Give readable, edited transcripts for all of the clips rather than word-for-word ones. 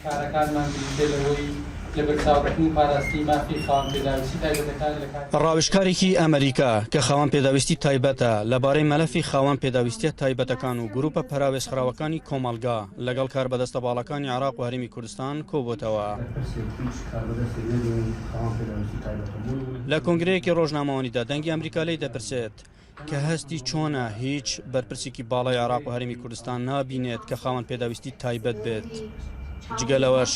کارەکانمان بریتیە لەوەی لەبەرچاوگرتن و پاراستنی مافی خاوەن پێداویستی تایبەتەکان لە کاتی. ڕاوێژکارێکی ئەمریکا کە خاوەن پێداویستی تایبەتە لەبارەی مەلەفی خاوەن پێداویستیە تایبەتەکان و گروپە پەراوێزخراوەکانی کۆمەڵگا لەگەڵ کاربەدەستە باڵاکانی عێراق و هەرێمی کوردستان کۆبۆتەوە. لە کۆنگرەیەکی ڕۆژنامەوانیدا دەنگی ئەمریکا لێی دەپرسێت کە هەستی چۆنە هیچ بەرپرسێکی باڵای عێراق و هەرێمی کوردستان نابینێت کە خاوەن پێداویستی تایبەت بێت، جگە لەوەش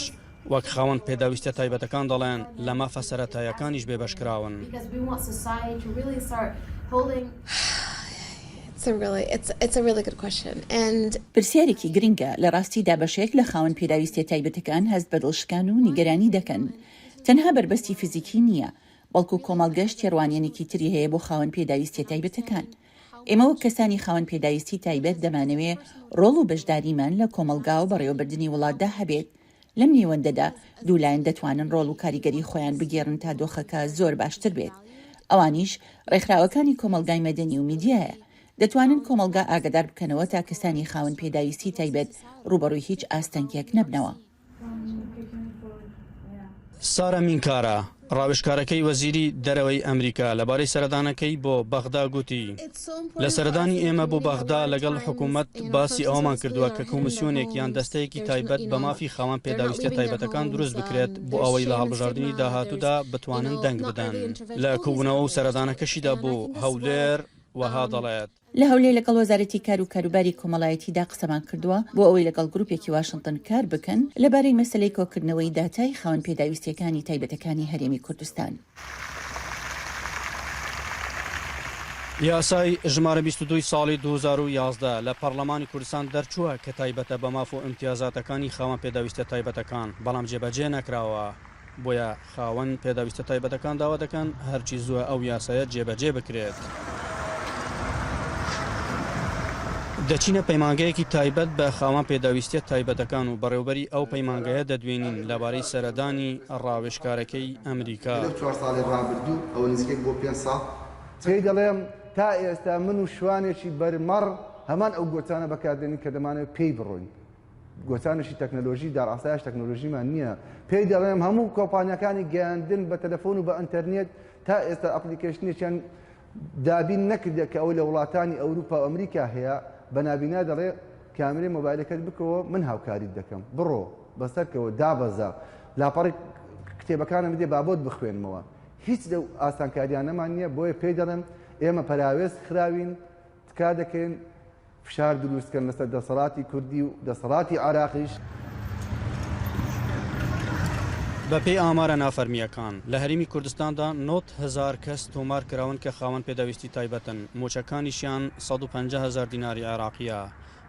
وەک خاوەن پێداویستیە تایبەتەکان دەڵێن لە مافە سەرەتاییەکانیش بێبەشکراون. پرسیارێکی گرنگە، لە ڕاستیدا بەشێک لە خاوەن پێداویستیە تایبەتەکان هەست بە دڵشکان و نیگەرانی دەکەن. تەنها بەربەستی فیزیکی نییە، بەڵکو کۆمەڵگەش تێڕوانینێکی تری هەیە بۆ خاوەن پێداویستیە تایبەتەکان. ئێمە وەک کەسانی خاوەن پێداویستی تایبەت دەمانەوێ ڕۆڵ و بەشداریمان لە کۆمەڵگا و بەڕێوەبردنی وڵاتدا هەبێت. لەم نێوەندەدا دوو لایەن دەتوانن ڕۆڵ و کاریگەری خۆیان بگێڕن تا دۆخەکە زۆر باشتر بێت. ئەوانیش ڕێکخراوەکانی کۆمەڵگای مەدەنی و میدیایە. دەتوانن کۆمەڵگا ئاگادار بکەنەوە تا کەسانی خاوەن پێداویستی تایبەت ڕووبەڕووی هیچ ئاستەنگێک نەبنەوە. سارە مینکارا، ڕاوێژکارەکەی وەزیری دەرەوەی ئەمریکا لەبارەی سەردانەکەی بۆ بەغدا گوتی، لە سەردانی ئێمە بۆ بەغدا لەگەڵ حکوومەت باسی ئەوەمان کردووە کە کۆمیسیۆنێک یان دەستەیەکی تایبەت بە مافی خاوەن پێداویستیە تایبەتەکان دروست بکرێت بۆ ئەوەی لە هەڵبژاردنی داهاتوودا بتوانن دەنگ بدەن. لە کۆبوونەوە و سەردانەکەشیدا بۆ هەولێر وەها دەڵێت. لە هەولێر لەگەڵ وەزارەتی کار و کاروباری کۆمەڵایەتیدا قسەمان کردووە بۆ ئەوەی لەگەڵ گروپێکی واشنتن کار بکەن لەبارەی مەسەلەی کۆکردنەوەی داتای خاوەن پێداویستییەکانی تایبەتەکانی هەرێمی کوردستان. یاسای ژمارە 22 ی ساڵی 2011 لە پەڕلەمانی کوردستان دەرچووە کە تایبەتە بە ماف و ئیمتیازاتەکانی خاوەن پێداویستیە تایبەتەکان، بەڵام جێبەجێ نەکراوە. بۆیە خاوەن پێداویستە تایبەتەکان داوا دەکەن هەرچی زووە ئەو یاسایە جێبەجێ بکرێت. دەچینە پەیمانگەیەکی تایبەت بە خاوەن پێداویستیە تایبەتەکان و بەڕێوبەری ئەو پەیمانگەیە دەدوێنین لەبارەی سەردانی ڕاوێژکارەکەی ئەمریکا. لەو چوار ساڵەی ڕابردوو ئەوە نزیکەی بۆ پێنج ساڵ. پێی دەڵێم تا ئێستا من و شوانێکی بەر مەڕ هەمان ئەو گۆچانە بەکاردێنین کە دەمانەوێت پێی بڕۆین. گۆچانێکی تەکنەلۆژی دارئاسایش تەکنەلۆژیمان نییە. پێی دەڵێم هەموو کۆمپانیاکانی گەیاندن بە تەلەفۆن و بە ئەنتەرنێت تا ئێستا ئەپلیکەیشنێکیان دابین نەکردە کە ئەوەی لە وڵاتانی ئەوروپا و ئەمریکا هەیە بە نابینا دەڵێ کامرەی مۆبایلەکەت بکەوە من هاوکاریت دەکەم بڕۆ بەسەرکەوە دابەزە لاپەڕی کتێبەکانم بدێ با بۆت بخوێنمەوە هیچ لەو ئاسانکاریانەمان نییە بۆیە پێی دەڵێم ئێمە پەراوێز خراوین تکا دەکەین فشار دروست کەن لەسەر دەسەڵاتی کوردی و دەسەڵاتی عێراقیش. بەپێی ئامارە نافەرمییەکان، لە هەرێمی کوردستاندا 90 هەزار کەس تۆمار کراون کە خاوەن پێداویستی تایبەتن، مووچەکانیشیان 150 هەزار دیناری عێراقییە،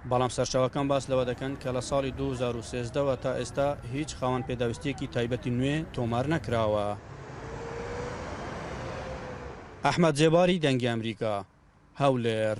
بەڵام سەرچاوەکان باس لەوە دەکەن کە لە ساڵی 2013 وە تا ئێستا هیچ خاوەن پێداویستییەکی تایبەتی نوێ تۆمار نەکراوە. ئەحمەد زێباری، دەنگی ئەمریکا، هەولێر.